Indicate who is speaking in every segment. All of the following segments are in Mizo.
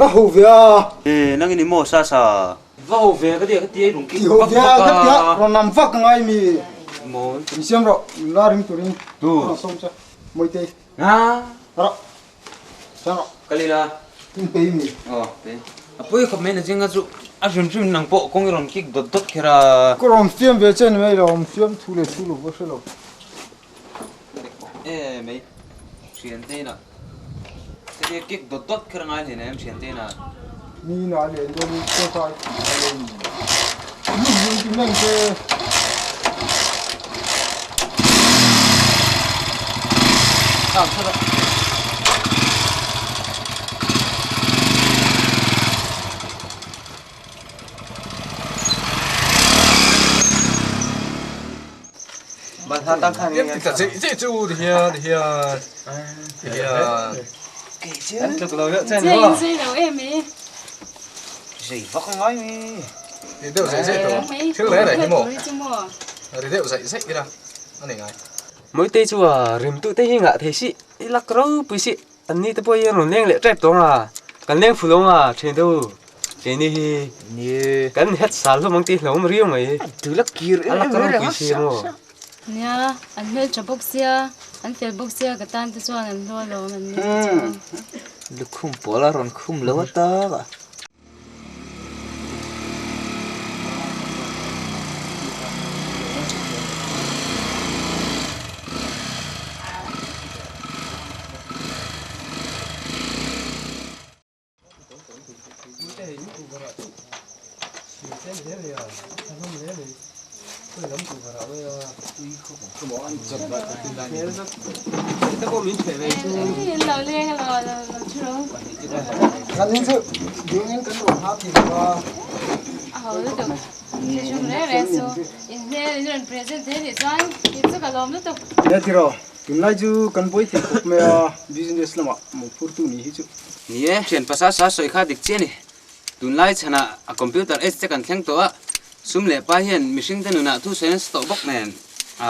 Speaker 1: Va ho ve a.
Speaker 2: E nang in maw sa sa. Va ho ve ka tia ka tia rung ki
Speaker 1: vak vak a. Ka tia rawn nam vak ka ngai mi.
Speaker 2: Maw.
Speaker 1: In siam rawh la ring turin.
Speaker 2: Tu.
Speaker 1: Sawm che. Mawite.
Speaker 2: Ha.
Speaker 1: Rawh. Siam rawh.
Speaker 2: Ka lila.
Speaker 1: In pe mi.
Speaker 2: Aw pe. A pui khawp mai na zinga chu a hrim hrim nang pawh kawng i rawn kick dawt dawt kher a.
Speaker 1: Ka rawn fiam ve che ni mai lo, fiam thu leh thu lo ka hre lo.
Speaker 2: E mai thian te inah hetia kick dawt dawt kher ngai hle em thian te inah.
Speaker 1: Mi inah leh dawn in kawt a i tih ngai lo ni. Min ti meng te.
Speaker 2: Mawitei chu a rimtu te hi ngah thei si i lak ropui si an ni te pawh hi an rawn leng leh tep tawh ang a kan leng fuh lo ang a thian deuh keini hi kan het sal hlawm ang tih hlauhawm riau mai a lak ropui si maw.
Speaker 3: Nia an hmeltha bawk sia an fel bawk sia ka tan te chuan an hlu alawm an ni te chuan.
Speaker 4: Lukhum pawl a rawn khum lo a tak a.
Speaker 1: Tunlai chu kan buai thei khawp mai a, business lamah mawhphurtu ni hi chu.
Speaker 2: Ni e, thian pasa sa sawi kha dik chiah a ni. Tunlai chhanah a computer age te kan thleng tawh a, sum leh pa hian mihring te nunah thu sawi nasa tawh bawk nen a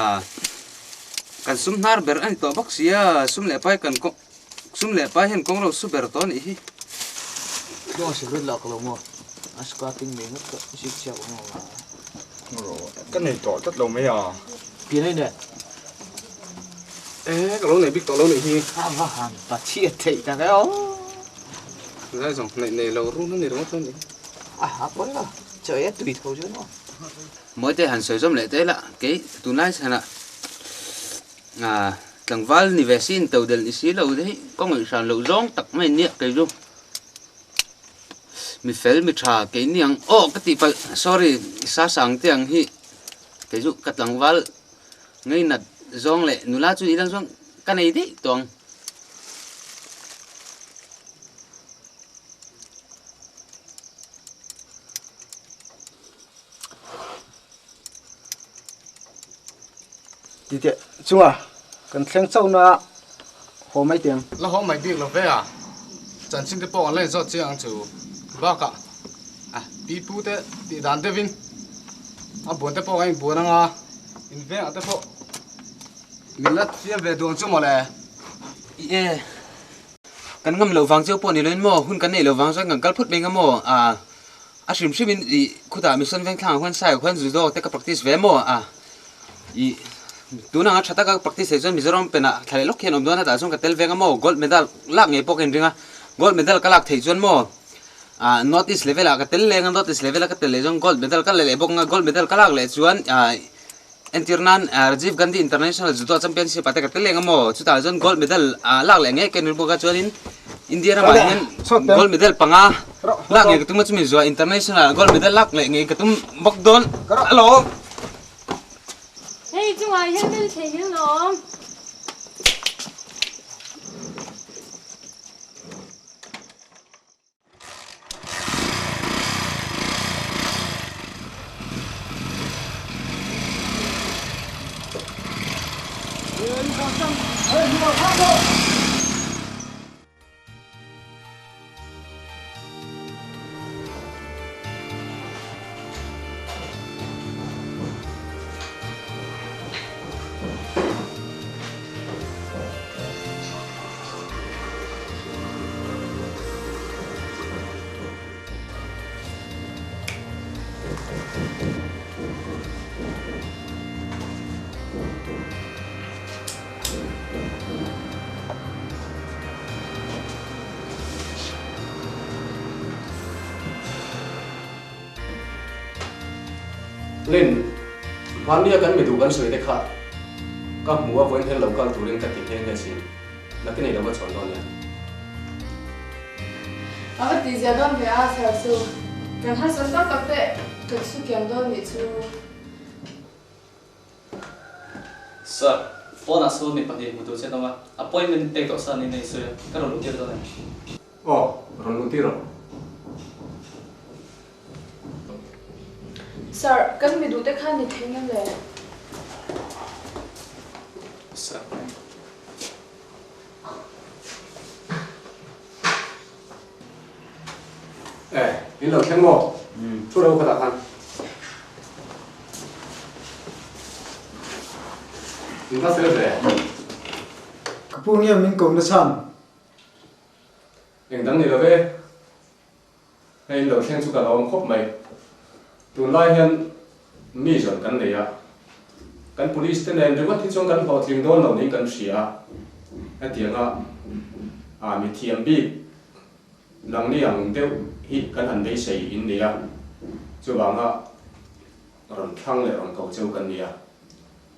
Speaker 2: kan sum hnar ber a ni tawh bawk si a, sum leh pa hi kan sum leh pa hian kawng ro su ber tawh a nih hi.
Speaker 4: Tluang sikret lah ka lo maw? A squatting mai ngawt ka zik chiak awm lo a.
Speaker 5: Ka nei tawh tlat lo mai a.
Speaker 4: Pian ei nen.
Speaker 5: E ka lo nei bik tawh lo nih hi.
Speaker 4: A va han pachhiat theih tak e aw.
Speaker 5: Zai zawng hnaih nei lo run a ni ringawt chuan nih.
Speaker 4: A ha pawi lo, chaw ei a tui tho chu maw.
Speaker 2: Mawite han sawi zawm leh te la, kei tunlai chhanah tlangval ni ve si in to del ni si lo te hi ka ngaihhran loh zawng tak mai nia kei chu. Mi fel mi tha kei ni ang aw ka tih palh sorry sa sang te ang hi kei chu ka tlangval ngainat zawng leh nula chu ni lang chuan ka nei daih tawh ang.
Speaker 1: Ti teh chunga kan thleng chauh na haw mai teh ang.
Speaker 5: La haw mai bik lo ve a, chanchin te pawh an la inzawt chiang ang chu. Bakah a pi pu te tih dan deuhin a buan te pawh a inbuan ang a, invengah te pawh min la fiam ve duh ang chu mawle.
Speaker 2: I e, kan ngam loh vang chiau pawh ni loin maw, hun kan neih loh vang chuan kan kal phut mai ang a maw? A. A hrim hrim in ih khutah mission veng thlangah khuan saiah khuan judo te ka practice ve maw a ih tun anga tha taka ka practice theih chuan Mizoram penah thla leh lawk hian awm dawn a tah chuan ka tel veng a maw gold medal lak ngei pawh ka inring a gold medal ka lak theih chuan maw ah north east level ah ka tel leng a north east level a ka tel leh chuan gold medal ka la leh bawk ang a gold medal ka lak leh chuan ah entir nan Rajiv Gandhi International Judo Championship ah te ka tel leng a maw chutah chuan gold medal ah lak leh ngei ka inring bawk a chuanin India ramah hian gold medal panga lak ngei ka tum a chumi zuah international gold medal lak leh ngei ka tum bawk dawn alawm.
Speaker 3: Hei chungah hian kan thei hian lawm.
Speaker 5: Lin, hmannia kan mi duh kan sawi te kha ka hmu a vawiin hian lo kal turin ka ti nghe nghe sin. Nakin ei lo va chhawn dawn nia.
Speaker 6: A va tihzia dawn ve a, Sir chu. Kan harsat tak tak teh. Kan su kiang dawn nih chu.
Speaker 7: Sir, pawnah sawn mi pahnih hmu tur che an awm a, appointment pek tawh sa niin a insawi a, ka rawn luhtir dawn em?
Speaker 5: Aw, rawn luhtir rawh.
Speaker 6: Sir, kan mi duh te khan ni thei ngem le?
Speaker 7: Sir.
Speaker 5: E, in lo thleng maw? Thu ro khatah khan. In va fel ve.
Speaker 1: Ka pu nge min ko nachhan?
Speaker 5: Eng dang ni lo ve. Hei in lo thleng chu ka lawm khawp mai. Tunlai hian mi zawn kan nei a, kan police te nen ringawt hi chuan kan hlawhtling dawn lo niin kan hria a, hetianga ah mi thiam bik nangni ang deuh hi kan han beisei in ni a, chuvanga rawn thlang leh rawn ko cheu kan ni a.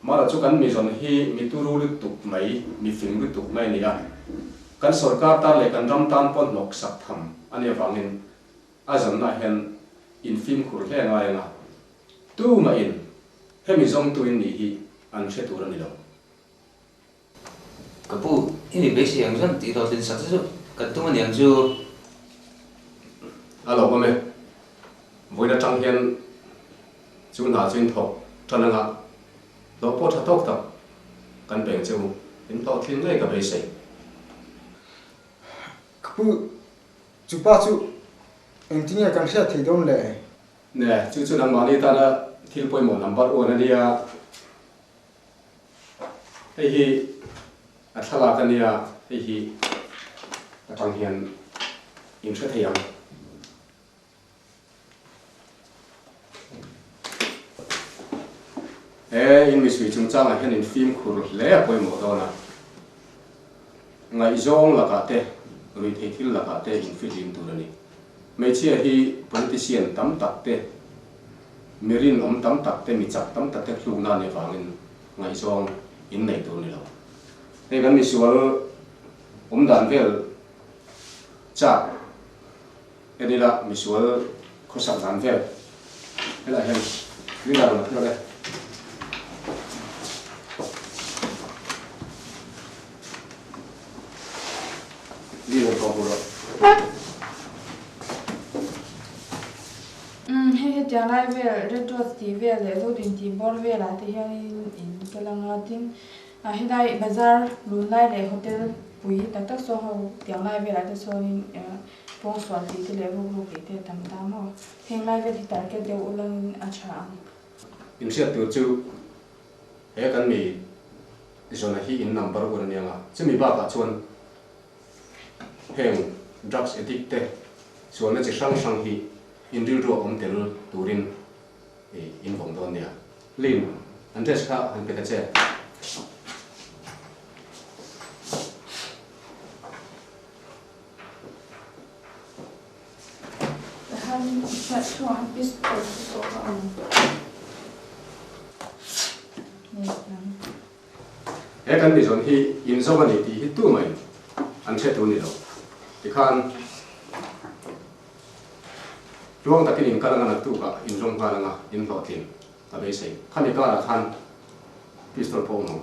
Speaker 5: Mara chu kan mi zawn hi mi turu lutuk mai, mi fing lutuk mai a ni a. Kan sorkar tan leh kan ram tan pawh hnawk sak tham a nih avangin a zawnnaah hian in fimkhur hle ngai ang a. Tumahin hemi zawngtu in nih hi an hre tur a ni lo.
Speaker 2: Ka pu, i mi beisei ang chuan tih hlawhtlin sak che chu kan tum a niang chu.
Speaker 5: A lo awm e. Vawiin atang hian chu hna chu in thawk tan anga hlawh pawh tha tawk tak kan peng che u, in hlawhtlin ngei ka beisei.
Speaker 1: Ka pu, chu pa chu engtinge kan hriat thei dawn le?
Speaker 5: Ne, chu chu nangmahni tana thil pawimawh number one a nia. Hei hi a thlalak a nia, hei hi atang hian in hre thei ang. He in misui chungchangah hian in fimkhur hle a pawimawh dawn a, ngaihzawng lakah te, ruihtheih thil lakah te in fihlim tur a ni. Hmeichhia hi politician tam tak te, Mi rinawm tam tak te, mi chak tam tak te hlukna anih avangin ngaihzawng in nei tur ni lo. Hei kan misual awm dan vel chak en ila misual khawsak dan vel helaiah hian rin a rawn phel e. Rin rawn tawh hmu rawh.
Speaker 6: Umm hei hetiang lai vel Red Rose tih vel leh Zodin tih bawr velah te hianin in tel anga tin ah helai bazar lun lai leh hotel pui tak tak saw ho tiang lai velah te chuanin pawngsual tih te leh ruk ruk tih te a tam ta maw heng lai vel hi target deuh ulangin a tha ang.
Speaker 5: Inhriat tur chu he kan mi zawna hi in number ur ania nga chumi bakah chuan Heng drugs addict te sualna chi hrang hrang hi in rilru a awm tel turin in vawng dawn nia. Lin, an dress kha han pe ta che.
Speaker 6: Han hriat chhuah han pistol chu pawh ka awm.
Speaker 5: He kan mizawn hi inzawm a ni tih hi tumah in an hre tur ni lo. Tikhan tluang takin in kal anga naktukah inzawm nghal anga in hlawhtlin ka beisei. Khami karah khan pistol pawh awm ang.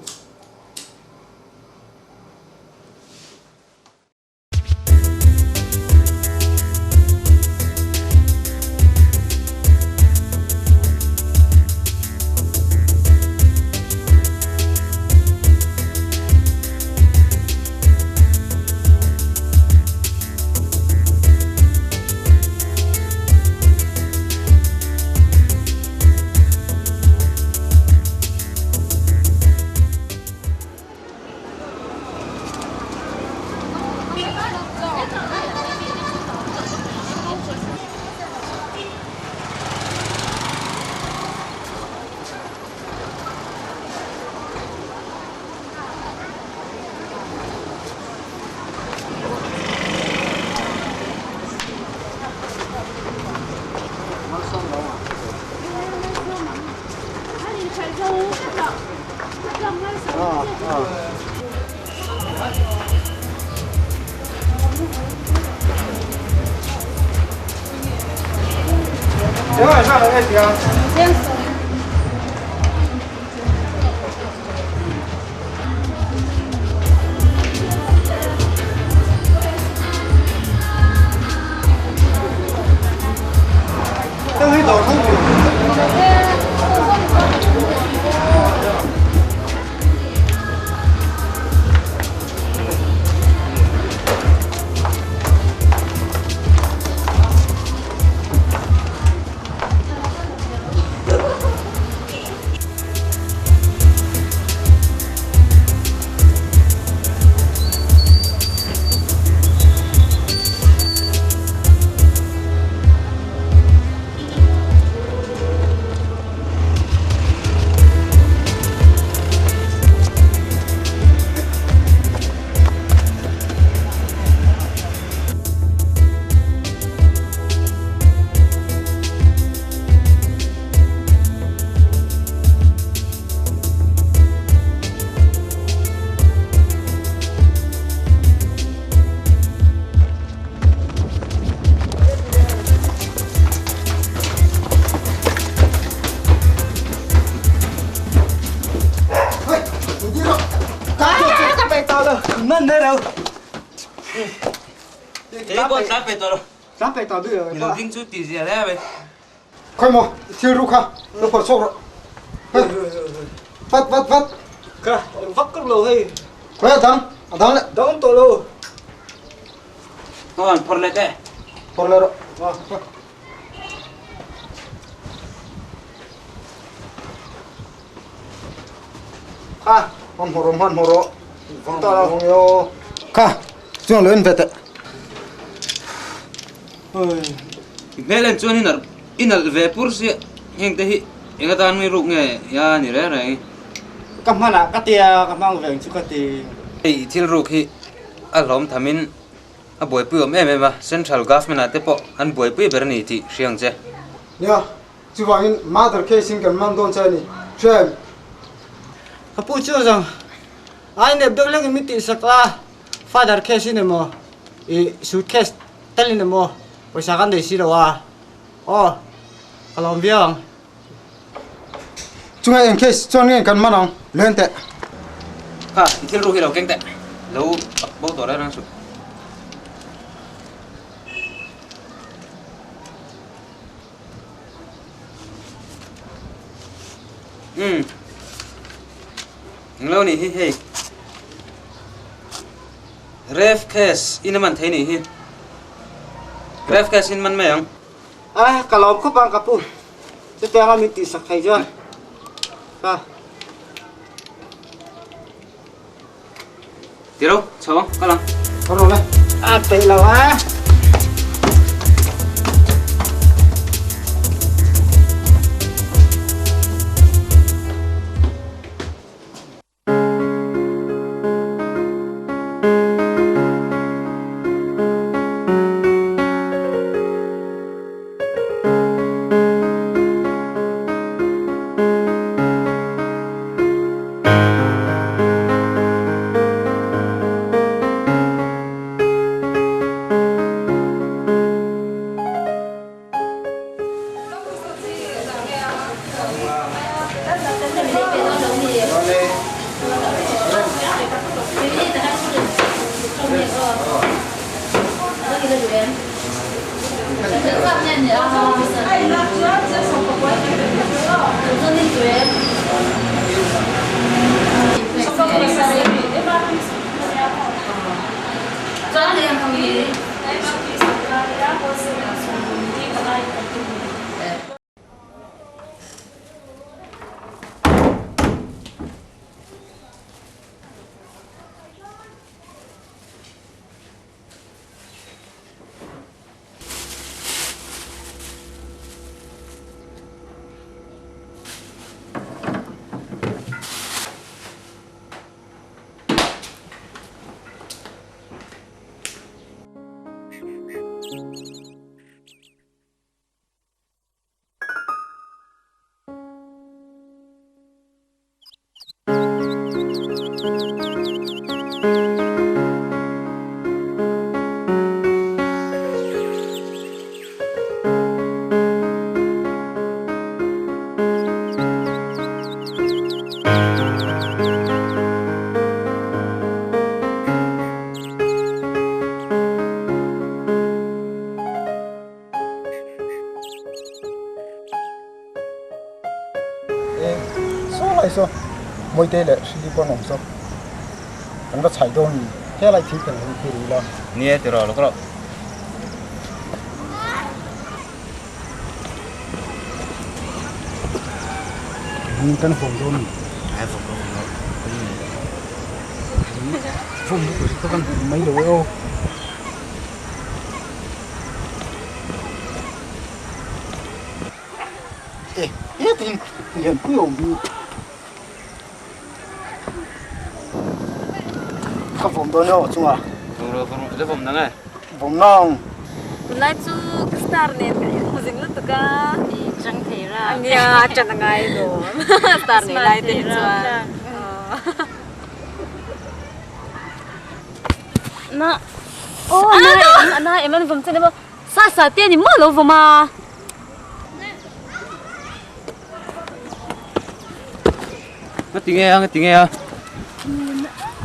Speaker 1: Khawi maw thil ru kha lo phawrh chhuak rawh. Vat vat vat.
Speaker 8: Ka vak kawp lo hei.
Speaker 1: Khawi a dang a dang leh.
Speaker 8: Dang awm tawh lo.
Speaker 2: Aw an phawrh leh teh.
Speaker 1: Phawrh leh rawh. Kha hmanhmawh rawh hmanhmawh rawh. Tawh lo. Kha chuan lo en ve teh.
Speaker 2: Hmel en chuan i nalh ve pur sia heng te hi eng atan nge ruk nge ya ni reng reng.
Speaker 8: Ka hman ah ka tia ka hmang ve ang chu ka ti.
Speaker 2: Hei thil ruk hi a hlawm tham in a buaipui awm em em a, Central Government ah te pawh an buaipui ber a ni tih hria ang che.
Speaker 1: Nia, chuvangin murder case in kan man dawn che a ni, hria em?
Speaker 8: Ka pu chu zawng ai nep deuh hlek in min tihsak a, father case in emaw i suitcase Tel in emaw pawisa kan nei si lo a, aw ka lawm viau ang.
Speaker 1: Chunga eng case chuan nge kan man ang len teh.
Speaker 2: Kha i thil ru hi lo keng teh, lo ak bo tawh reng reng suh. Umm englo nih hi hei. Ref case in a man thei nih hi. Ref case in man mai ang.
Speaker 8: A, ka lawm khawp ang ka pu. Chutianga min tihsak thei chuan ka.
Speaker 2: Ti ro, chho ang, kal ang.
Speaker 1: Kal rawh le.
Speaker 8: A peih lo a.
Speaker 1: Helai saw Mawite leh Hrili pawh an awm saw. Kan va chhai dawn ni. Helai thil kan han thlir ila.
Speaker 2: Ni e tiraw lawk rawh.
Speaker 1: Min kan vawm dawn ni.
Speaker 2: Ai vawm rawh vawm rawh.
Speaker 1: Vawm lutuk hi ka van hmu mai lo e aw. E hetin lianpui a awm hi. Ka vawm dawn emaw chunga.
Speaker 2: Vawm rawh vawm rawh la vawm nang e.
Speaker 1: Vawm nang.
Speaker 9: Tunlai chu ka star nen ka inhmu zing lutuk a.
Speaker 3: I chang thei ra.
Speaker 9: Ania chan a ngai lawm. Star nei lai te hi chuan.
Speaker 3: Na oh na em na em an vawm chen emaw sa sa te ani maw lo vawm a.
Speaker 2: Nga ti nge a nga ti nge a.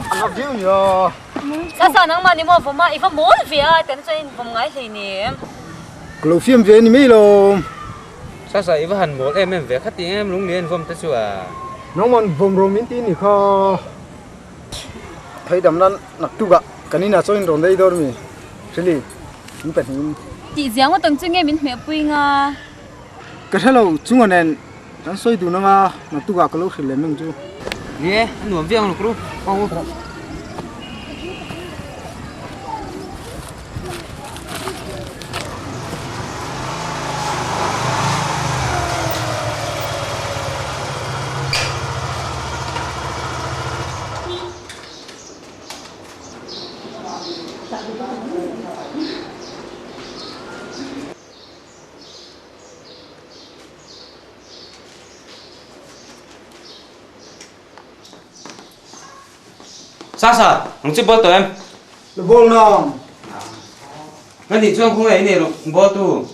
Speaker 1: An hak viau nia.
Speaker 3: Sa sa nangmah ni maw vawm a i va mawl ve a tiang chuan in vawm ngai hlei nem.
Speaker 1: Ka lo fiam ve ani mai lo.
Speaker 2: Sa sa i va han mawl em em ve kha ti em lung lian vawm te chu a.
Speaker 1: Nangmah vawm rawh min ti ni kha. Thei dam nan naktuk ah kan inah chuan in rawn rei dawn mi Hrili in pahnihin.
Speaker 3: Tih ziang ngawt ang chu nge min hmeh pui nga.
Speaker 1: Ka hre lo chunga nen kan sawi dun anga naktuk ah ka lo hrilh lem ang chu.
Speaker 2: Ni e, a nuam viau ang luk ru. Sa sa, nang chu ball tawh em?
Speaker 1: La ball nang.
Speaker 2: Nga nih chuan khawngaih i nei rawh ball tu.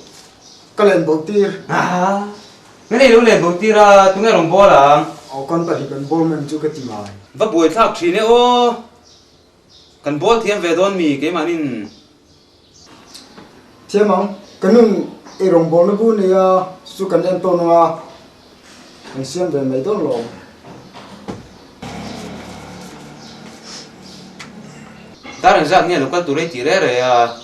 Speaker 1: Ka len bo tir.
Speaker 2: Nga nei lo len bo tir a, tunge rawn ball ang?
Speaker 1: Aw kan pahnih kan ball mem chu ka ti mai.
Speaker 2: Va buai thlak thin e aw. Kan ball thiam ve dawn mi keimahnin.
Speaker 1: Thiam ang, ka nun ei rawngbawlna bu nei a, chu kan en tawn ang a, kan siam ve mai dawn lo.
Speaker 2: Dar engzat nge lo kal tur ei tih reh reh a?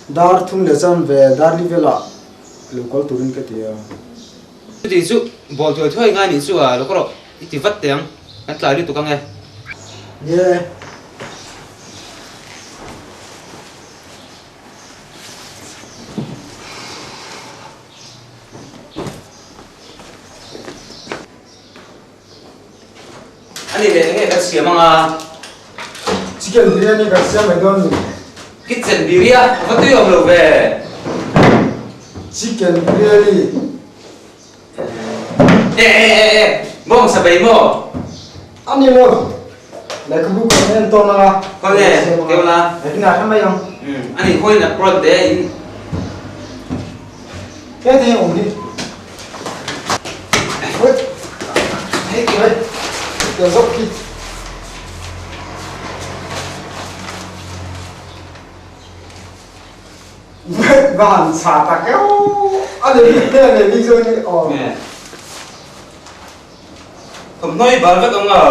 Speaker 1: Dar thum leh chan ve dar li velah lo kal turin ka ti a.
Speaker 2: Chuti chu ball thuai thuai ngai nih chu a lo ka rawh i ti vat teh ang, kan tlai lutuk ang e.
Speaker 1: Ni e.
Speaker 2: A ni leh enge kan siam ang a?
Speaker 1: Chicken biryani kan siam mai dawn ni.
Speaker 2: Kitchen biria a va tui awm lo ve.
Speaker 1: Chicken biryani.
Speaker 2: E e e e bawng sa bei maw?
Speaker 1: A ni lo. Lehkhabu kan en tawn ang a.
Speaker 2: Khaw nge keu la?
Speaker 1: Engtin ah hre mai ang.
Speaker 2: A ni khawiin a prawn te in.
Speaker 1: He thei awm hi. Hei ti mai. Tel zawk khi. Va han chha tak e a nei bik te a nei bik zawk ni aw.
Speaker 2: Thawmhnaw i bal vek ang a.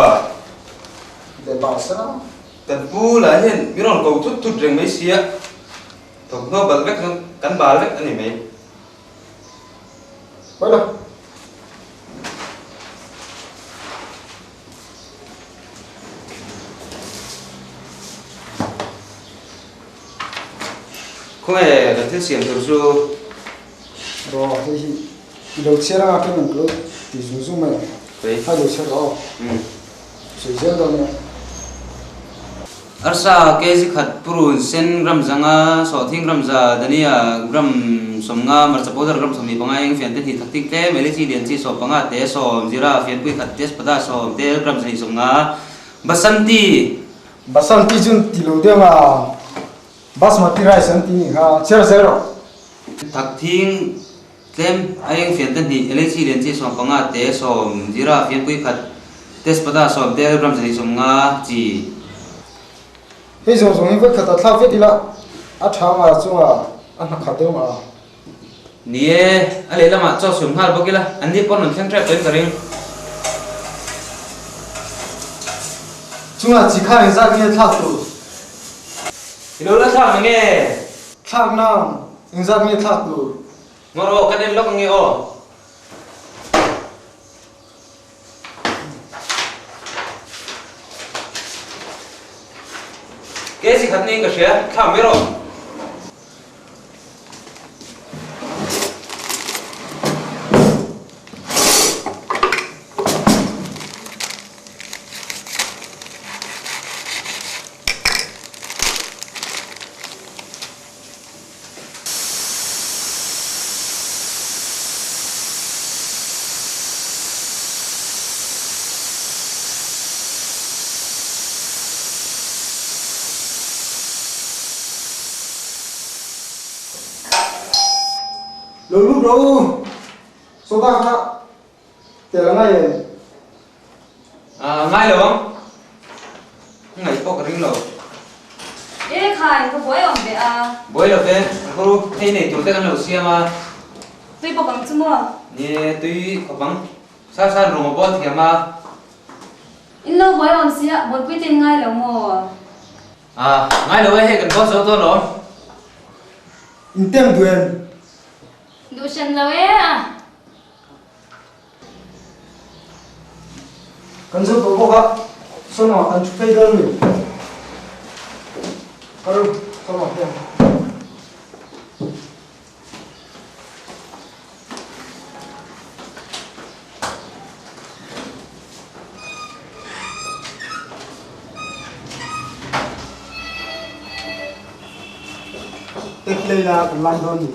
Speaker 1: Ve bal sela.
Speaker 2: Kan pu lah hian min rawn ko thut thut reng mai sia. Thawmhnaw bal vek chuan kan bal vek a ni mai.
Speaker 1: Hawi la.
Speaker 2: Khawnge kan thil siam tur chu?
Speaker 1: Rawh hei hi i lo chhiar anga keng ang ka lo ti zung zung mai ang. Hai lo chhiar rawh aw. Sawi zel dawn nia.
Speaker 2: Arsa kg khat purun sen gram zanga, sawhthing gram za, dania gram sawmnga, marcha powder gram 25 eng fian te hnih thak tik tlem, elaichi lian chi 15 te sawm, zira fianpui khat tespada sawm tel gram 250, Basanti.
Speaker 1: Basanti chu ti lo deuh a, Basmati rice an ti nih kha, chhiar zel rawh.
Speaker 2: Thak thing tlem a eng fian te hnih, elaichi lian chi 15 te sawm, zira fianpui khat tespada sawm tel gram 250 chi.
Speaker 1: Hei zawng zawng hi vawikhat a thlak vek ila a tha nga chunga a hna khat deuh nga.
Speaker 2: Ni e, a lehlamah chaw chhum nghal bawk ila, an ni pawh rawn thleng ṭep tawhin ka ring.
Speaker 1: Chungah chi kha engzat nge thlak tur?
Speaker 2: I lo la thlak na nge?
Speaker 1: Thlak nang, engzat nge thlak tur?
Speaker 2: Ngawr aw, kan en lawk ange aw. Ke chi khat niin ka hria, thlak mai rawh.
Speaker 1: Lo lut rawh u, soda kha tel a ngai em?
Speaker 2: A ngai lo ang, ngaih pawh ka ring lo.
Speaker 9: E khai, ka buai awm ve a.
Speaker 2: Buai lo ve, ka ru hei nei tur te kan lo siam a.
Speaker 9: Tui bawk ang chu maw?
Speaker 2: Ni e, tui khawp ang. Sar sar rum a bawl thiam a.
Speaker 9: In lo buai awm sia, buaipui te in ngai lo maw?
Speaker 2: A, ngai lo e, hei kan bawl zo dawn lawm.
Speaker 1: In tem duh em?
Speaker 3: Duh hran lo e a.
Speaker 1: Kan zo tawh bawk a, Sawma kan thu phei dawn mi? Ka ru, Sawma hian. Tek lei la kan lai dawn mi?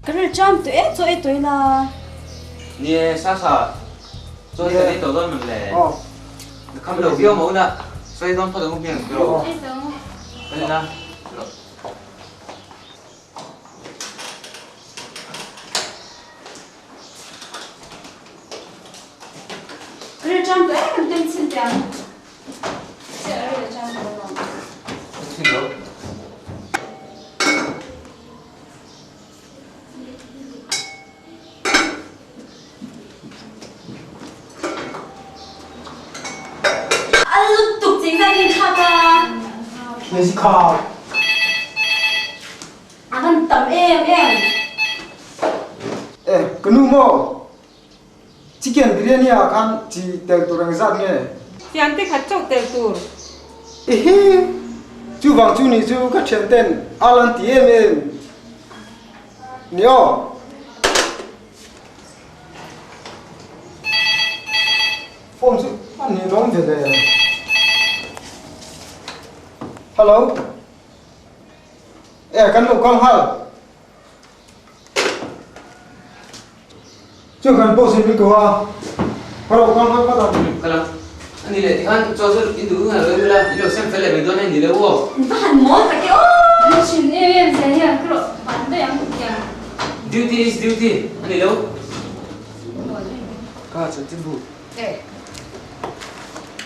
Speaker 9: Ka ril cham tawh e, chaw ei tawh ila.
Speaker 2: Ni e, Sasa, chaw ei kan ei tawh dawn mawn le. Ka kham lo viau maw na, chaw ei dawn phawt ang u hmiang tiraw.
Speaker 3: Ei tawh ang u.
Speaker 2: Kan ila.
Speaker 9: Ril cham tawh em em ten chhin teh ang.
Speaker 3: Chiah ril a cham tawh lo.
Speaker 2: Ka chhin lo.
Speaker 9: A lutuk ching zan in thlak a.
Speaker 1: Hmeichhe khar.
Speaker 9: A van tam em em.
Speaker 1: E, ka nu maw? Chicken biryani ah khan chi tel tur engzat nge?
Speaker 6: Fian te khat chauh tel tur.
Speaker 1: Ehe, chuvang chu nih chu ka thian ten a lan ti em em ni aw. Phone chu a ni dawn ve le. Hello. E kan lo kal nghal. Chu kan post in min ko a. Ka lo kal nghal vat a.
Speaker 2: Kal ang. Ani leh tikhan chaw chu in duh nghal lo ila in lo sem fel leh mai dawn a ni lo aw.
Speaker 3: Va han mawl tak e aw. Min hrin em em zia hian ka rawh van daih ang tiang.
Speaker 2: Duty is duty a ni lo.
Speaker 4: Ka chanchinbu.
Speaker 10: E.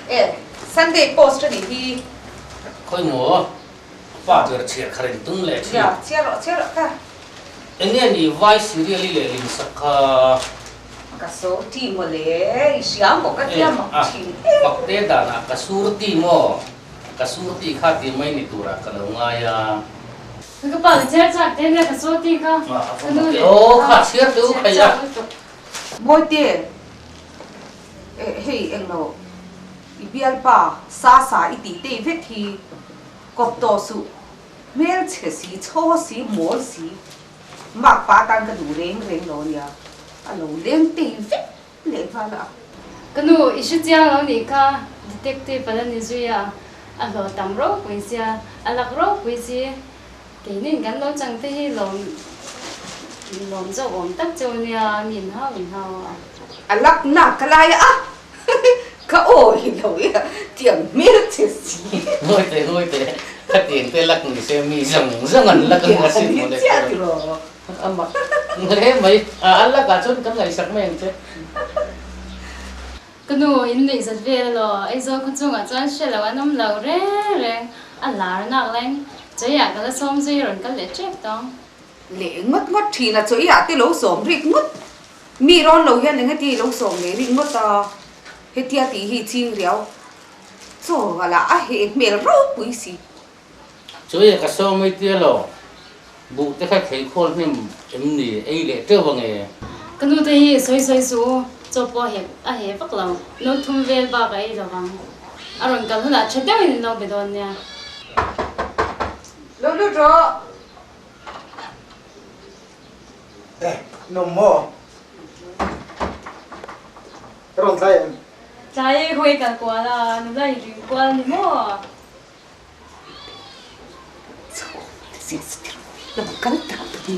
Speaker 10: E. Sunday post a nih hi.
Speaker 11: Khawi maw? Pa ber chhiar kha reng tum leh thin.
Speaker 10: Ya, chhiar rawh, chhiar rawh kha.
Speaker 11: Enge ni vai serial i lehling sak kha?
Speaker 10: Ka so ti maw le, i hria maw ka tia mak thin e.
Speaker 11: Fakte danah ka sur ti maw? Ka sur ti kha ti mai ni turah ka lo ngai a.
Speaker 3: Ka pa ka chhiar chak te nia ka so ti kha. Ka nu leh
Speaker 11: Aw kha chhiar teh u khai a.
Speaker 10: Mawite, hei englo i bialpa sa sa i tih tei vek hi. Kawp tawh suh, hmelchhe si, chhaw si, mawl si, mak pa tan ka duh reng reng lo ania, a lo leng tei vek leh nghal a.
Speaker 3: Ka nu, i hre chiang lo nih kha, detective a la ni zui a, a hlawh tam ropui sia, a lak ropui si, keinin kan lo chang te hi lawm lawm zawk awm tak cheu nia, mi in hau in hau a.
Speaker 10: A lak nak ka lai a. Ka aw hi lo i tiang hmel che si.
Speaker 11: Ngawi teh ngawi teh ka tiang te lak ni se mi zang zang an lak ang a sin mawle
Speaker 10: Chiah ti rawh.
Speaker 11: Ama hle mai a an lakah chuan kan ngaihsak mai ang che.
Speaker 3: Ka nu in nuih zat vel alaw Aizawl khaw chungah chuan hre lo an awm lo reng reng a lar nak leng chawia ka la sawm zui rawn kal leh tep tawng.
Speaker 10: Leh ngawt ngawt thin a chawia te lo sawm rik ngawt Mi rawn lo hian eng heti lo sawm ngei rik ngawt a, hetia tih hi ching riau chaw a lah a heh hmel ropui si.
Speaker 11: Chuai ka sawm mai tia lo, buh te kha thei khawl hnem em ni ei leh teuh ang e.
Speaker 3: Ka nu te hi sawi sawi suh u, chaw pawh heh a heh vak lo, no thum vel bak a ei lo vang. A rawn kal hunah tha deuhin in lo be dawn nia.
Speaker 10: Lo lut rawh.
Speaker 1: E, nawm maw? Ka rawn tlai em?
Speaker 3: Tlai e, khawi kal kual a, nula i ring kual ni maw?
Speaker 10: Lo kal tak tak ni.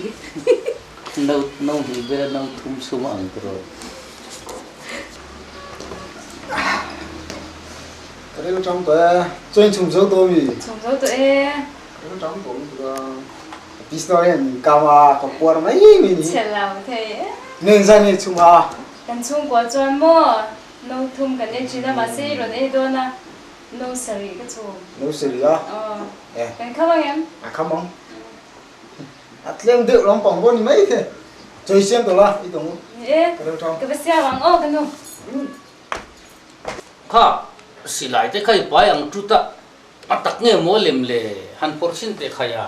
Speaker 11: No no hnih vel a no thum chhung a ang tawh.
Speaker 1: Ka ril tang tawh e, chaw in chhum zo tawh mi?
Speaker 3: Chhum zo tawh e.
Speaker 1: Ka ril tang tawh lutuk a. Pistol hian min kam a, ka puar mai mai ni.
Speaker 3: Chhe lo thei e.
Speaker 1: Nen zan hi chhung a.
Speaker 3: Kan chhungkua chuan maw no thum kan ei thin a, mahse i rawn ei dawn a, no sarih ka chhung.
Speaker 1: No sarih a?
Speaker 3: Aw.
Speaker 1: E.
Speaker 3: Kan kham ang em?
Speaker 1: A kham ang. A tlem deuh lampang pawh ni mai the. Chawi siam tawh la, i tawng u.
Speaker 3: Ni e.
Speaker 1: Ka lo tang.
Speaker 3: Ka va siam ang aw ka nu.
Speaker 11: Kha, silai te kha i pai ang tut a. A tak nge maw lem le, han phawrh chhin teh khai a.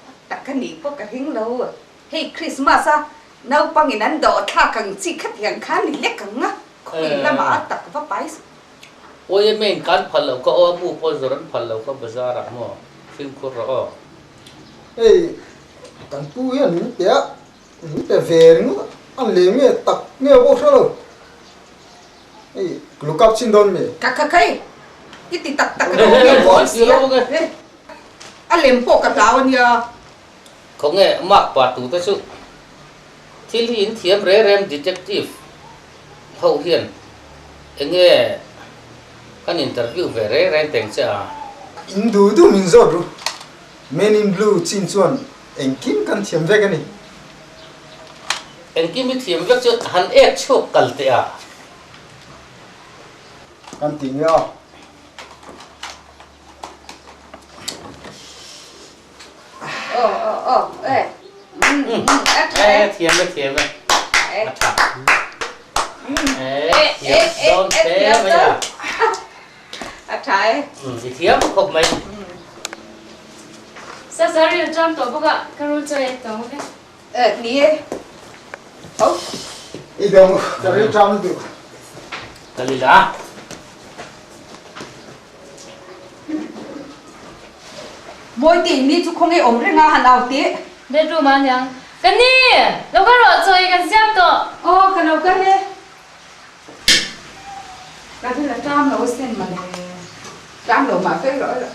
Speaker 10: A tak a nih pawh ka ring lo. Hei Christmas a naupangin an dawh thlak ang chi khatiang kha ni lek ang a, khawi lamah a tak va pai suh.
Speaker 11: Yma in kan phal lo ka aw, a bu pawh zawrh an phal lo ka bazar ah maw, fimkhur rawh aw.
Speaker 1: Hei kan pu hian min pe a, min pe ve ringawt a, a lem nge tak nge pawh hre lo. Hei look up chin dawn mi?
Speaker 10: Ka ka kai i ti tak tak ro nge maw sia a lem pawh ka hlau ania.
Speaker 11: Khawnge mark pa tu te chu thil hi in thiam re rem detective ho hian enge kan interview ve re reng teng che a.
Speaker 1: In duh duh min zawt ru. Men in blue chin chuan engkim kan thiam vek a ni.
Speaker 11: Engkim i thiam vek chu han ek chhuak kal teh a.
Speaker 1: Kan ti nge a.
Speaker 10: Aw aw aw e.
Speaker 11: E thiam e thiam e. A tha. E thiam dawn hle mai a.
Speaker 10: A tha e.
Speaker 11: I thiam khawp mai.
Speaker 3: Sa sa ril ṭam tawh bawk a, ka rul chaw ei tawng vek.
Speaker 10: E ni e. Ho.
Speaker 1: I dawng ka ril ṭam lutuk.
Speaker 11: Ka lil a.
Speaker 10: Mawite ni chu khawnge awm reng a han au teh.
Speaker 3: Bedroom ah aniang. Ka ni! Lo ka rawh chaw ei kan siam tawh.
Speaker 10: Aw ka lo kal e. Ka thil a ṭam lo asin mawle. Ṭam lo mah fel rawh rawh.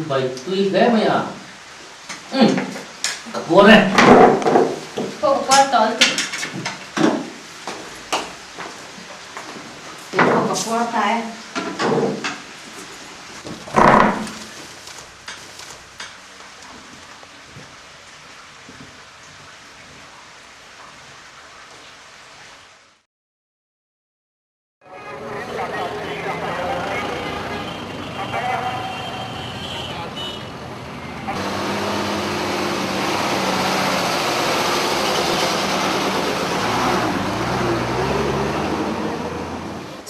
Speaker 11: Bai tui hle mai a. Umm ka puar e.
Speaker 3: Pawh ka puar tawh lutuk.
Speaker 10: Kei pawh ka puar ta e.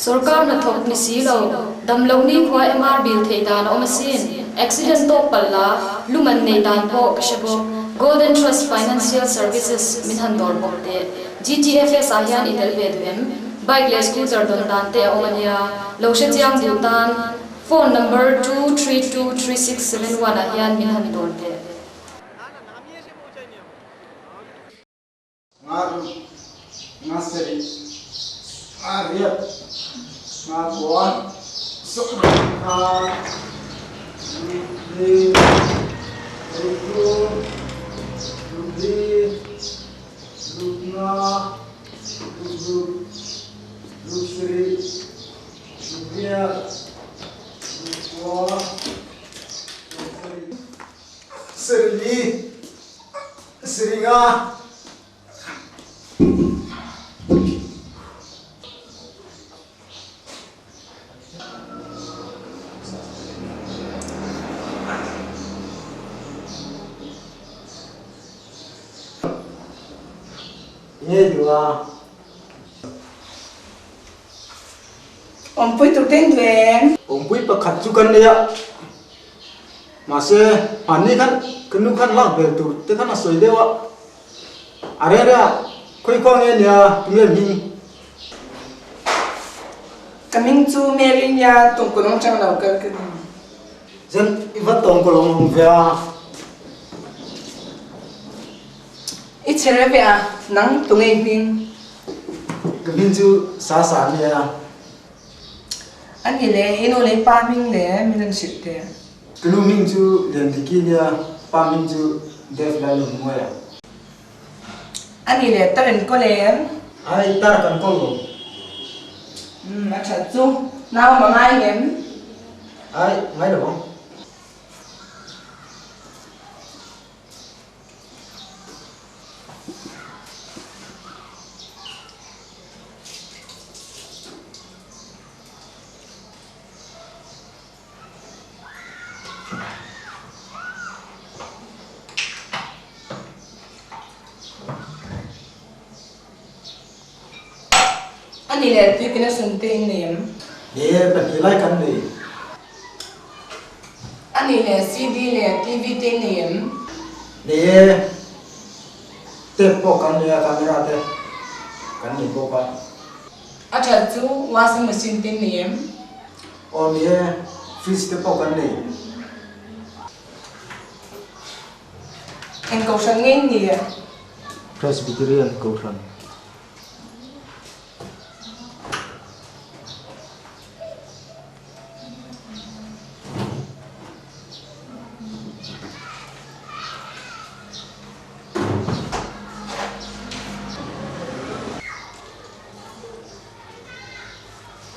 Speaker 3: Sorkar hnathawk ni si lo, dam loh ni khua MR bill theih dan a awm asin. Accident tawk palh la, luman nei dan pawh ka hre bawk. Golden Trust Financial Services min han dawr bawk teh. GTFS ah hian i tel ve duh em? Bike leh scooter dawn dan te a awm a nia. Lo hre chiang duh tan phone number 2323671 ah hian min han dawr teh.
Speaker 1: Nga ruk, nga sarih, nga riat, nga kua, nga ruk li, ruk thum, ruk li, ruk nga, ruk ruk, ruk sarih, ruk riat, ruk kua, ruk sarih, sarih li. Siringa. Nge duh a.
Speaker 12: Awmpui tur ten duh em?
Speaker 1: Awmpui pakhat chu kan nei a. Mahse, hmanni khan ka nu khan lak bel tur te khan a sawi deuh a, a reh reh a, khawi khaw nge nia tunge hming?
Speaker 12: Ka hming chu Mary nia tawngkawlawng chang lo kal ka ni.
Speaker 1: Zen i va tawngkawlawng awm ve a.
Speaker 12: I chhe reh ve a, nang tunge hming?
Speaker 1: Ka hming chu Sasa nia.
Speaker 12: A ni le, i nu leh i pa hming le min an hrilh teh.
Speaker 1: Ka nu hming chu Liandiki nia, pa hming chu Dev Lalnunmuaia.
Speaker 12: A ni le, tar in kawl em?
Speaker 1: Ai, tar kan kawl lo.
Speaker 12: Umm, a that chu. Nau ma ngai em?
Speaker 1: Ai, ngai lo ang.
Speaker 12: A ni leh tui connection te in nei em?
Speaker 1: Ni e, pahnih lai kan nei.
Speaker 12: A ni leh CD leh TV te in nei em?
Speaker 1: Ni e, tape pawh kan nei a, camera te kan nei bawk a.
Speaker 12: A that chu washing machine te in nei em?
Speaker 1: Aw ni e, fridge te pawh kan nei.
Speaker 12: Eng kohhran nge in ni e?
Speaker 1: Presbyterian kohhran.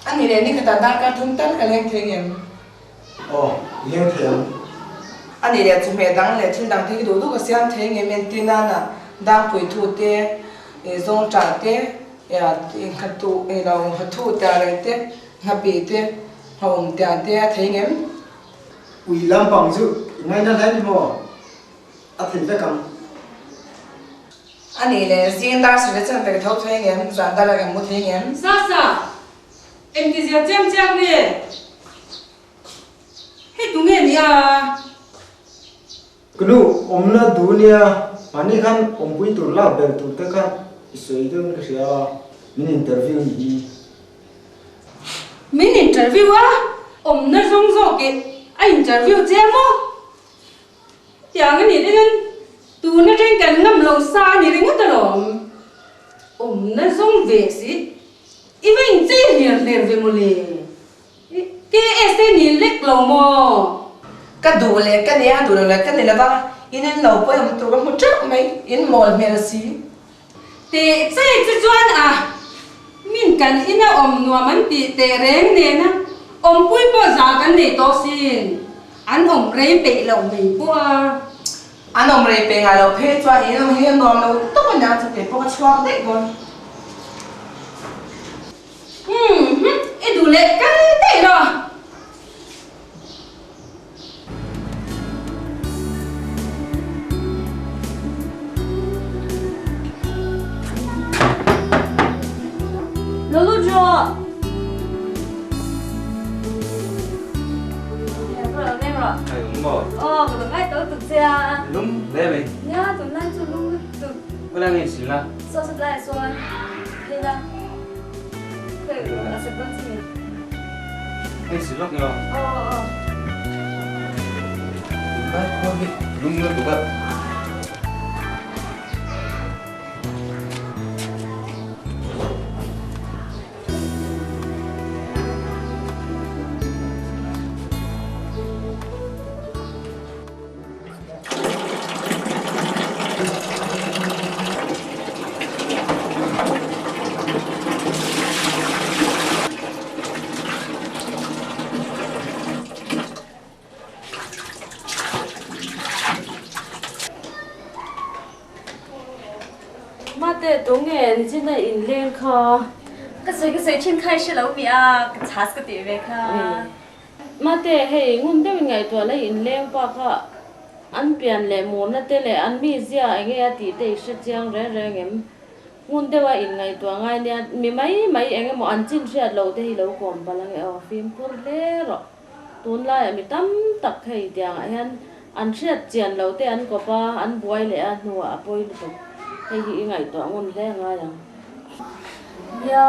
Speaker 12: A ni leh nikhatah darkar thum tal ka leng thei ngem?
Speaker 1: Aw, leng thei ang.
Speaker 12: A ni leh chawhmeh dang leh thil dang te hi duh duh ka siam thei ngem entir nana dangpui thu te, zawngṭah te, nghathu lo nghathu tia reng te, nghapih te, nghawm tia te a thei ngem?
Speaker 1: Ui lampang chu i ngaina hle ni maw? a thei vek ang.
Speaker 12: A nih leh zing dar sarih chuan pe ka tho thei ngem, zan dar ah ka mu thei ngem.
Speaker 13: Sasa, engtizia chiang chiang nge? Hei tunge nia?
Speaker 1: Ka nu, awmna duh nia, mahni khan awmpui tur lak bel tur te kha i sawi deuhin ka hria a, min interview ni hi.
Speaker 13: Min interview a, awmna zawng zawk i a interview che maw? Tiang a nih te hian tun atang kan ngam lo sa a ni ringawt alawm. Awmna zawng ve si, i va inchei hler hler ve mawle. KS te ni lek lo maw?
Speaker 12: Ka duh leh ka nia, duh lo leh ka ni lova, in in lo pawi awm tur ka hmu teuh mai, in mawl hmel si.
Speaker 13: Teh che che chuan a, min kan ina awm nuam an tih teh reng nena awmpui pawh za kan nei tawh sin, an awm rei peih loh mai pawh a.
Speaker 12: An awm rei peih ngai loh phei chuan in awm hi a nuam lo tawp a nia, chu kei pawh ka chhuak daih dawn.
Speaker 13: Umm i duh leh kal daih rawh.
Speaker 3: Lo lut rawh.
Speaker 2: Ai um maw?
Speaker 3: Aw, ka lo ngai tawh lutuk che a.
Speaker 2: Lum hle mai.
Speaker 3: Nia, tunlai chu lum lutuk.
Speaker 2: Khawlai nge sil la?
Speaker 3: Saw sat laiah chuan phei la. Khawih a sat dawn che mi?
Speaker 2: Hei sil lawk emaw?
Speaker 3: Aw aw.
Speaker 2: Tunlai khua hi lum lutuk a.
Speaker 3: Mate, tunge nichina inleng kha? Ka sawi ka sawi thin kha i hre lo mi a, ka chhas ka tih ve kha. Mate, hei ngun deuhin ngaihtuah la i inleng pa kha an pian leh murna te leh an mizia enge a tih te i hre chiang reng reng em? Ngun deuha inngaihtuah ngai nia mi mai mai eng emaw an chin hriat loh te hi lo kawm palh ange aw, fimkhur hle rawh. Tunlaiah mi tam tak hei tiangah hian an hriat chian loh te an kawp a, an buai leh a hnuah a pawi lutuk. Hei hi i ngaihtuah ngun hle ngai ang.
Speaker 14: Nia,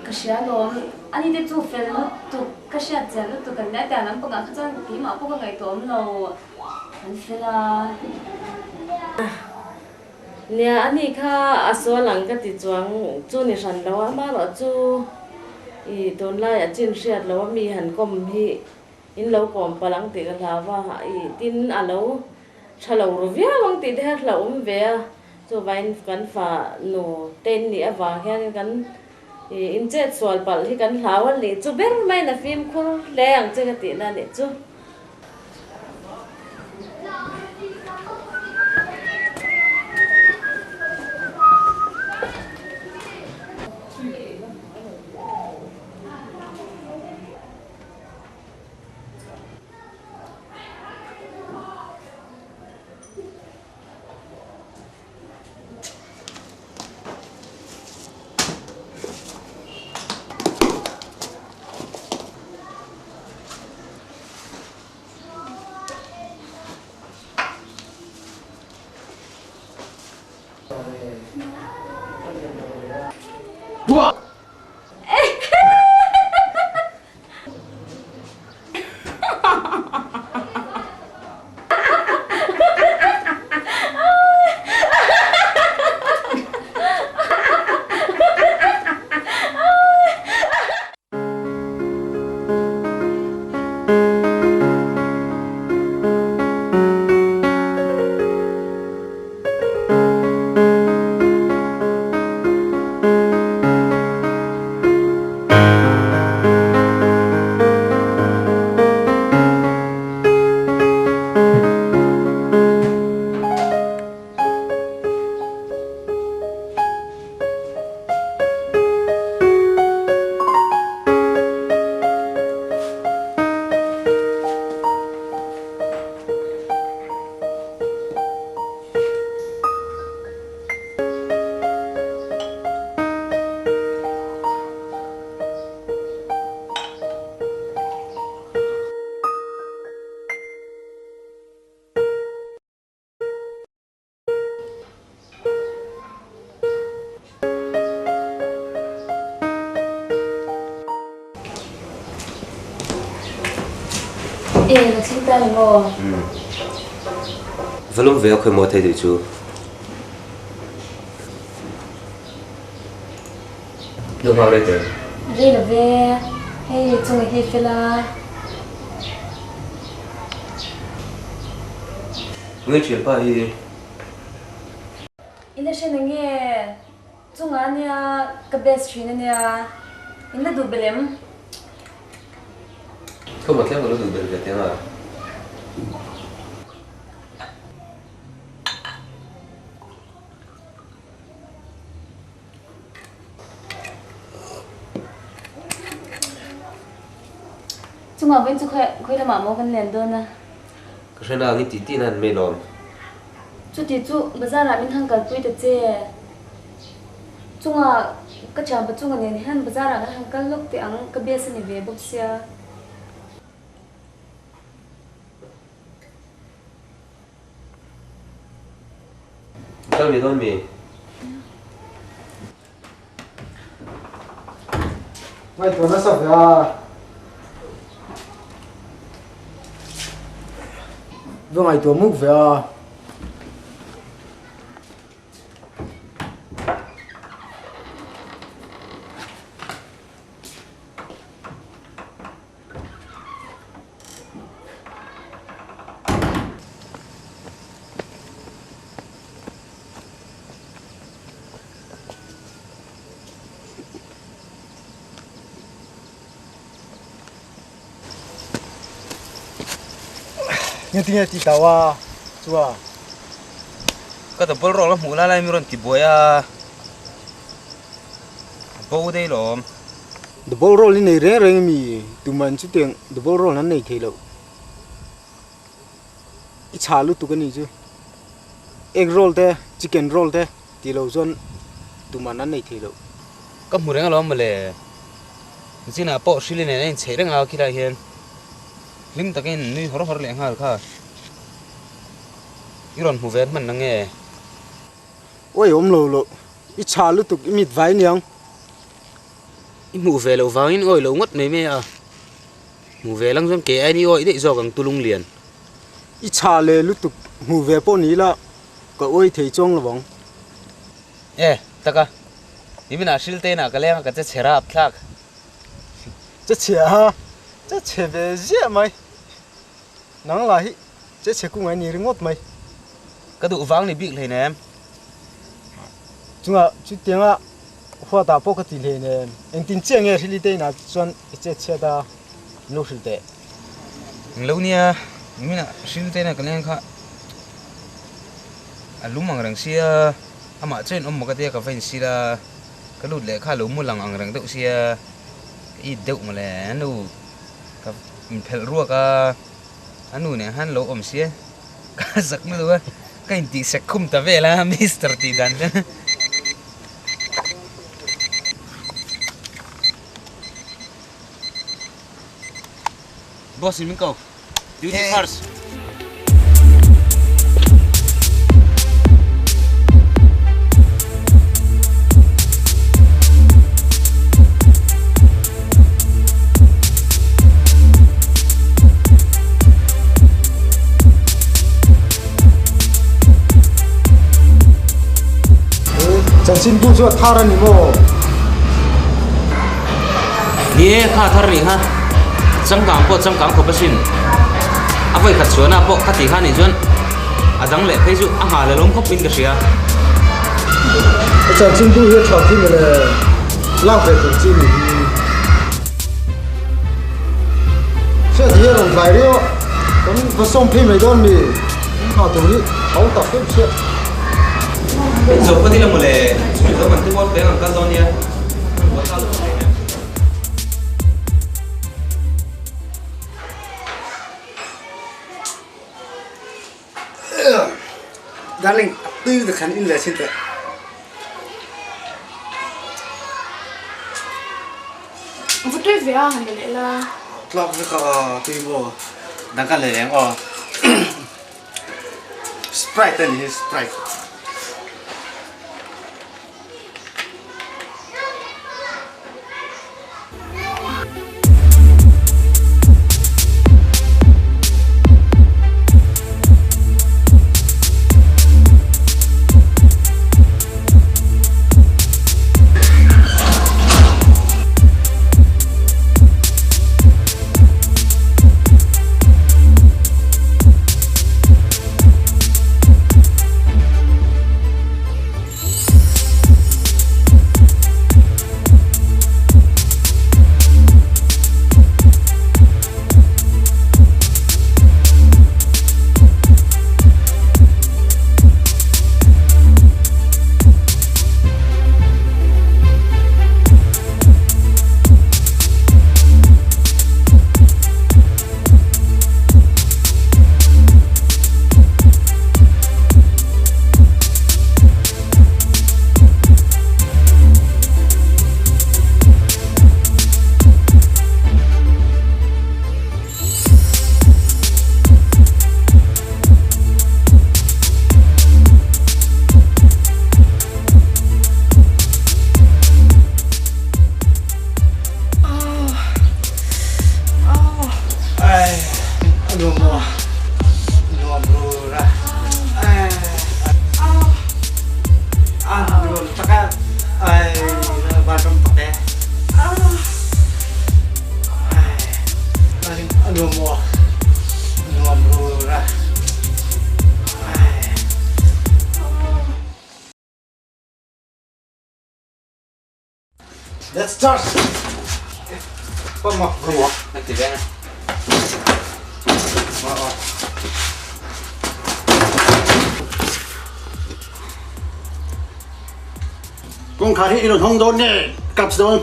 Speaker 14: ka hria alawm. Ani te chu fel lutuk, ka hriat chian lutuk an nia tiang lampangah kha chuan keimah pawh ka ngaihtuah awm lo. An fel a.
Speaker 3: Nia, ani kha a sual ang ka ti chuang chu ni hran lo a, amaherawhchu i tunlaiah chin hriat lo a mi han kawm hi in lo kawm palh ang tih ka hlau va, i tin a lo tha lo ru viau ang tih te kha hlauhawm ve a, chuvangin kan fa nu te in nih avang hianin kan i inchet sual palh hi kan hlau a nih chu ber maiin a fimkhur hle ang che ka tihna a nih chu.
Speaker 14: E, la thleng ta ni maw?
Speaker 15: Umm. Va lawm ve a khawi maw thei duh chu. Lo nghak rei teh.
Speaker 14: Rei lo ve, hei chunga hi fel a.
Speaker 15: Nge thianpa hi?
Speaker 14: In la hre na nge? Chunga ania ka best thin ania, in la duh belh em?
Speaker 15: Thawmhnaw tlem ka lo duh belh ve teng a.
Speaker 14: Chungah vawiin chu khawi lamah maw kan len dawn a?
Speaker 15: Ka hre nang i tih tih nan mai lawm.
Speaker 14: Chuti chu bazar ah min han kalpui ta che. Chungah ka thianpa chunga nen hian bazar ah kan han kal lawk teh ang ka best a ni ve bawk sia.
Speaker 15: Kal mi dawn mi?
Speaker 1: Ngaihtuah nasa ve a. Va ngaihtuah muk ve a. Nge tinge ti tau a chua.
Speaker 2: Ka double roll a hmuh lai lai mi rawn ti buai a, a bo daih lawm.
Speaker 1: Double roll hi nei reng reng mi tuman chutiang double roll an nei thei lo. I chhah lutuk a nih chu. Egg roll te chicken roll te tih loh chuan tuman an nei thei lo.
Speaker 2: Ka hmu reng alawm mawle. Zinah pawh hrili nen a inchheih reng a khilai hian hlim takin nui hawr hawr leh nghal kha. I rawn hmu ve hman na nge?
Speaker 1: Awi awm lo loh. I chhah lutuk i mit vai niang.
Speaker 2: I hmuh ve loh vangin awi lo ngawt mai mai a, hmuh ve lang chuan ke ain i awi daih zawk ang tulung lian.
Speaker 1: I chhah leh lutuk hmuh ve pawh ni ila ka awi thei chuang lo ang.
Speaker 2: E, taka, niminah hril te inah ka leng a ka che chhe rap thlak.
Speaker 1: Che chhe a, che chhe ve ziah mai. Nang lah hi che chhe kung a ni ringawt mai.
Speaker 2: Ka duh vang ni bik hleinem.
Speaker 1: Chungah chutianga huatah pawh ka ti hleinem. Engtin chiah nge hrili te inah chuan i chet chhiat a, min lo hrilh teh.
Speaker 2: Eng lo nia, niminah hril te inah ka leng kha a lum ang reng sia, amah chuan awm maw ka tia ka va insil a, ka lut leh kha a lo mu lang ang reng deuh sia, ka it deuh mawle a nu. Ka inphelh ruak a, a nu nen khan lo awm sia, ka zak lutuk a, ka intih sek khum ta vel a Mister tih dan te. Boss in min ko, duty first.
Speaker 1: Chanchinbu chu a thar a ni maw?
Speaker 2: Ni e, kha a thar nih kha. Changkang pawh changkang khawp asin. A vawi khat chhuahna pawh ka tih kha nih chuan a dang leh phei chu a nghah leh lawm khawp in ka hria.
Speaker 1: A chanchinbu hi a tha khi mawle lak ve tur chi ni hi. Hriat hi a rawn tlai riau a, kan va sawm phei mai dawn mi kan nghah tur hi hau tak deuh chhiat.
Speaker 2: Zo phawt ila mawle, chumi zo kan ti bawr peng ang kal dawn nia.
Speaker 8: Darling, tui te khan in leh sin teh.
Speaker 6: Va tui ve a han leh la.
Speaker 8: Tlak ve ka tui maw. Dang ka leh ang aw. Sprite a ni hi Sprite. A nuam tak a, ai vanram tak e. Ai a nuam maw? A nuam rur a. Ai.
Speaker 1: Let's start! Pama,
Speaker 2: Pama, nagti ve na.
Speaker 16: Kawngkhar hi i rawn hawng dawn nge cups dawn?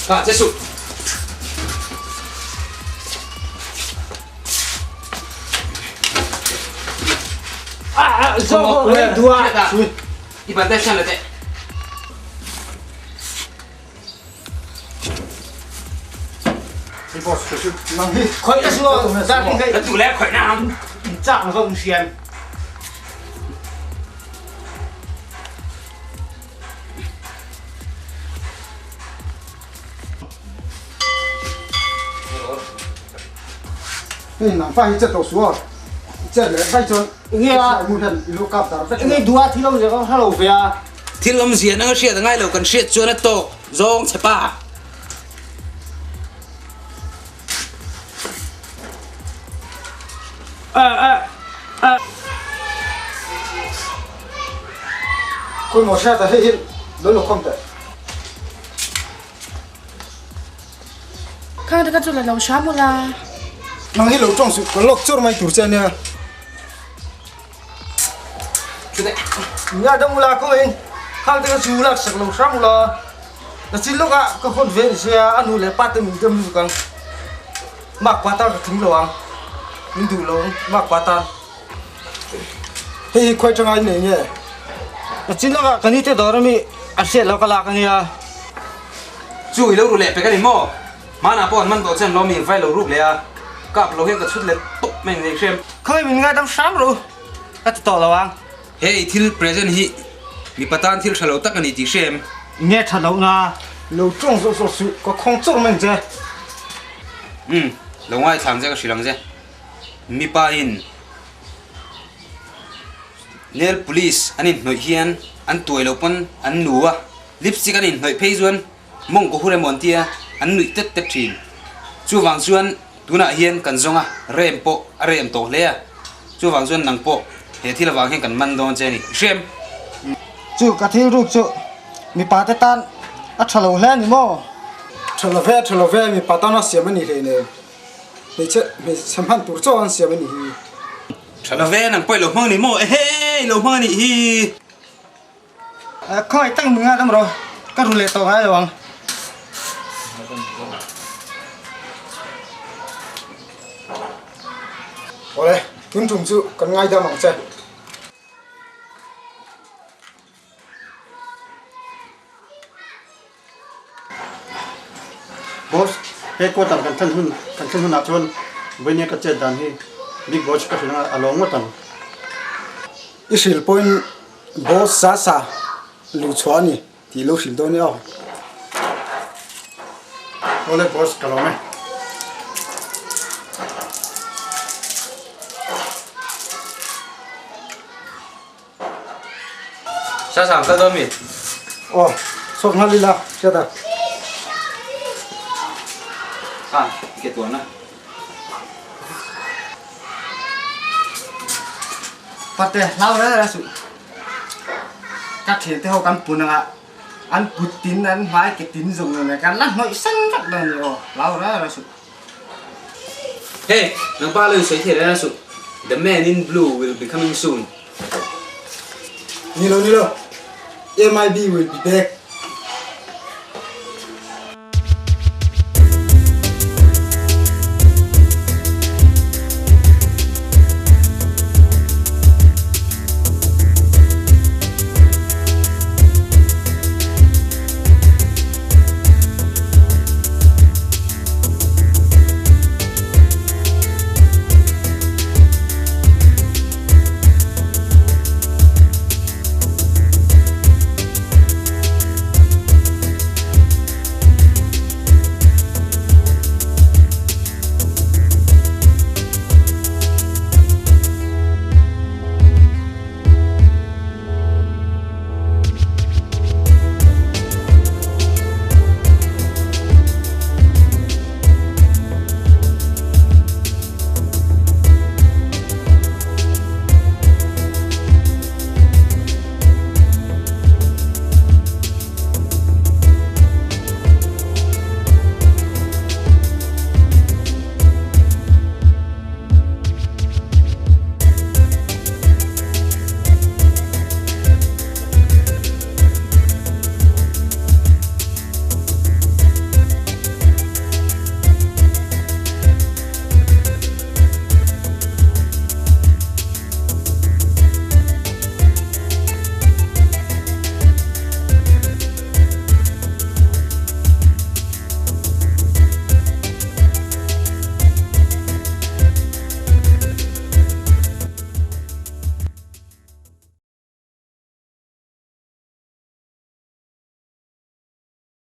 Speaker 2: Kha, che suh. I ban te sian le teh.
Speaker 8: Khoi a suo zar ki hei.
Speaker 2: Ka tu le khoi na ang.
Speaker 8: Chak na vong sian.
Speaker 1: Hei nang fa hi chet lo suo chet leh vai chuan
Speaker 8: Nge a
Speaker 1: mu hian i lu kap dar vek
Speaker 8: nge dua thil awm zia ka hre lo ve a.
Speaker 2: Thil awm zia nang a hriat a ngai lo kan hriat chuan a tawk zawng che pa.
Speaker 1: Khawi maw hriat a hei hi lo lo khawm teh.
Speaker 6: Khang te kha chu la lo hram ula.
Speaker 1: Nang hi lo tawng suh ka lawk chur mai tur che ania.
Speaker 8: Nia dam ula khawiin khang te kha chu lak sak lo hram ula. Na chin lawk ah ka hawn ve ni sia a nu leh pa te min dem lut ang. Mak pa tan ka thing lo ang. Min duh lo ang mak pa tan.
Speaker 1: Hei hi khawi tanga in nei nge?
Speaker 8: Na chin lawk ah ka ni te dawr ami a hriat lo ka lak ania.
Speaker 2: Chu i lo ru leh pek a ni maw? Hmanah pawh an man tawh che an lawm i vai lo ruk leh a, kap lo hian ka chhut leh tawp mai ang hrem.
Speaker 8: Khawi min ngaidam hram rawh u, ka ti tawh lo ang.
Speaker 2: Hei thil present hi mipa tan thil tha lo tak a ni tih hrem.
Speaker 8: Nge tha loh na?
Speaker 1: Lo tawng zawh zawh suh, ka khawng chawrh mai ang che.
Speaker 2: Umm, lo ngaithla ang che ka hrilh ang che. Mipa in nail polish an inhnawih hian an tuai lo pawn an nu a, lipstick an inhnawih phei chuan mawng ka hur emaw an tia an nuih tet tet thin. Chuvang chuan tunah hian kan zawng a, rem pawh a rem tawh hle a, chuvang chuan nang pawh he thil avang hian kan man dawn che a ni. Hrem!
Speaker 8: Chu ka thil ruk chu mipa te tan a tha lo hle a ni maw?
Speaker 1: Tha lo ve, tha lo ve, mipa tana siam a ni hleinem. Hmeichhe, hmeichhe hman tur chaw an siam a nih hi.
Speaker 2: Tha lo ve, nang pawh i lo hmang a ni maw? Ehe, i lo hmang a nih hi.
Speaker 8: Khawngaih tak mi ngat amraw, ka ru leh tawh ngai lo ang.
Speaker 1: Awle, tun tum chu kan ngaidam ang che.
Speaker 16: Boss, he quarter kan thlen hun kan thlen hunah chuan vawinia ka chet dan hi Big Boss ka hrilh anga a lawm ngawt ang.
Speaker 1: I hrilh pawhin Boss sa sa luh chhuah a ni tih lo hrilh dawn i aw.
Speaker 16: Awle Boss, ka lawm e.
Speaker 2: Sa sang kal dawn mi?
Speaker 1: Aw, chhuak nghal ila, hriat a.
Speaker 2: Kha, i ke tuan a.
Speaker 8: Pate, hlau reng reng suh. Ka thian te ho kan pun anga an kut tin an hmai ke tin zawng nen kan la hnawih san vek dawn a ni aw, hlau reng reng suh.
Speaker 2: Hey, nang pa lo in sawi thei reng a suh. The man in blue will be coming soon.
Speaker 1: Ni lo, ni lo. MIB will be back.